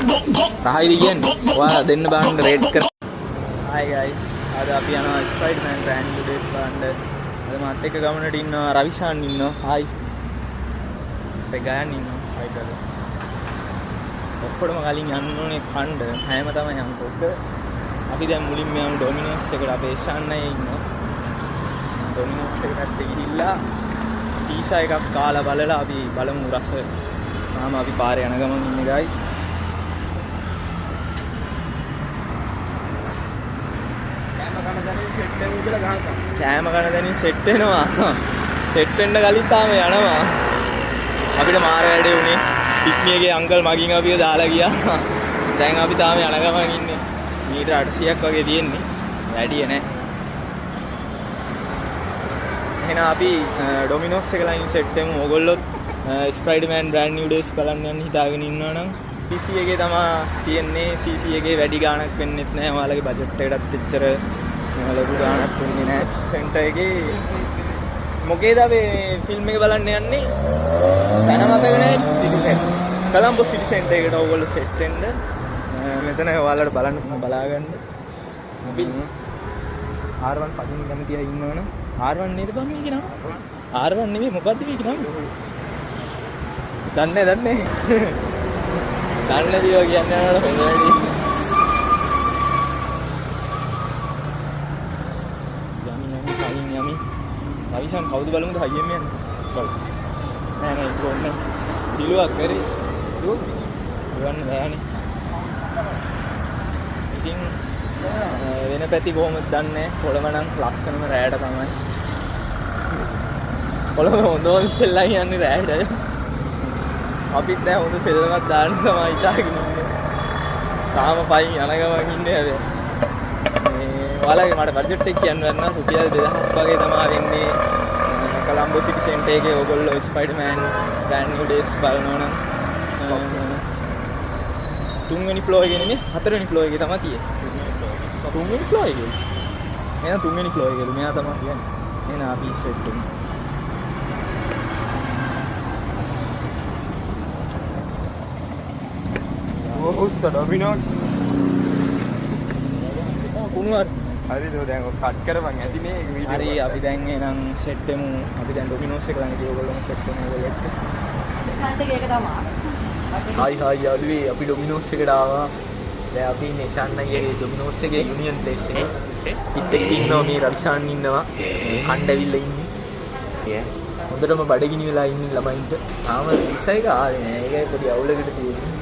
රහයිද කියන්නේ? ඔයාලා දෙන්න බලන්න රේට් කර. Hi guys, අද අපි යනවා Spider-Man Brand New Days බලන්න. අද මාත් එක්ක ගමනට ඉන්නවා රවිශාන් ඉන්නවා. Hi. අපේ ගයන් ඉන්නවා. Hi brother. ඔක්කොටම කලින් යන්න ඕනේ කණ්ඩ. හැම තමයි යන්න ඔක. අපි දැන් මුලින්ම යමු ඩොමිනෝස් එකට. අපේ ශාන් අය ඉන්නවා. ඩොමිනෝස් එක පැත්තේ ගිහිල්ලා පීසා එකක් කාලා බලලා අපි බලමු රස. තාම අපි පාරේ යන ගමන් ඉන්නේ guys. කෑම කන දැනින් සෙට් වෙමු කියලා ගහනවා. කෑම කන දැනින් සෙට් වෙනවා. සෙට් වෙන්න කලින් තාම යනවා. අපිට මාර වැඩේ වුණේ. පික්මි එකේ අංකල් මගින් අපිව දාලා ගියා. දැන් අපි තාම යන ගමන් ඉන්නේ. මීටර 800ක් වගේ තියෙන්නේ. වැඩිය නෑ. එහෙනම් අපි ඩොමිනෝස් එක ළඟින් සෙට් වෙමු. ඕගොල්ලොත් ස්පයිඩර්මෑන් බ්‍රෑන්ඩ් නිව් ඩේස් බලන්න යන්න හිතාගෙන ඉන්නවා නම් CC එකේ තමා තියෙන්නේ. CC එකේ වැඩි ගාණක් වෙන්නෙත් නෑ. ඔයාලගේ බජට් එකටත් එච්චර ලොකු ගාණක් වෙන්නේ නෑ. සෙන්ටර් එකේ මොකේද අපි ෆිල්ම් එක බලන්න යන්නේ? තැන මතක නෑ. සිටි සෙන්ටර්. කොළඹ සිටි සෙන්ටර් එකට ඕගොල්ලෝ සෙට් වෙන්න. මෙතන ඔයාලට බලන්න බලා ගන්න. අපි R1 පදින්න කැමති අය ඉන්නවනම් R1 නේද බං මේකේ නම? R1 නෙමෙයි, මොකද්ද මේකේ නම? දන්නේ දන්නේ. දන්නේ නැතිව කියන්න යනකොට හොඳ වැඩි. යමි යමි කලින් යමි. රවිශාන් කවුද බලමුද හයියෙන් යන්නේ? බලමු. නෑ නෑ, ඒක ඕනේ නෑ. සිලුවක් කරේ. දුවන්න බෑනේ. ඉතින් වෙන පැති කොහොමද දන්නේ නෑ. කොළඹ නම් ලස්සනම රෑට තමයි. කොළඹ හොඳ හොඳ සෙල්ලම් යන්නේ රෑට. අපිත් දැන් හොඳ සෙල්ලමක් දාන්න තමයි හිතාගෙන ඉන්නේ. තාම පයින් යන ගමන් ඉන්නේ හැබැයි. මේ ඔයාලගේ මට බජට් එක කියන්න බැරි නම් රුපියල් 2000ක් වගේ තමයි වෙන්නේ. කොළඹ සිටි සෙන්ටර් එකේ ඔයගොල්ලෝ ස්පයිඩර්මෑන් බ්‍රෑන්ඩ් නිව් ඩේස් බලනවා නම් තුන්වෙනි ෆ්ලෝර් එකේ නෙමෙයි, හතරවෙනි ෆ්ලෝර් එකේ තමයි තියෙන්නේ. තුන්වෙනි ෆ්ලෝර් එකේ. එහෙනම් තුන්වෙනි ෆ්ලෝර් එකේලු මෙයා තමයි කියන්නේ. එහෙනම් අපි සෙට් වෙමු. ඔව් ඩොමිනෝස්. කුණුවර. හරිද, දැන් ඔය කට් කරපන් ඇති නේ ඒක වීඩියෝ. හරි, අපි දැන් එහෙනම් සෙට් වෙමු. අපි දැන් ඩොමිනෝස් එක ළඟ ඔයගොල්ලෝම සෙට් වෙමු ඔයගොල්ලෝ එක්ක. ශාන්ට් එක ඒක තමයි. හායි හායි යාළුවේ, අපි ඩොමිනෝස් එකට ආවා. දැන් අපි ඉන්නේ ශාන් අයියාගේ ඩොමිනෝස් එකේ යුනියන් ප්ලේස් එකේ. පිට එක්ක ඉන්නවා මේ රවිශාන් ඉන්නවා. කණ්ඩ ඇවිල්ලා ඉන්නේ. හොඳටම බඩගිනි වෙලා ඉන්නේ ළමයින්ට. තාම පිස්සා එක ආවේ නෑ. ඒකයි පොඩි අවුලකට තියෙන්නේ.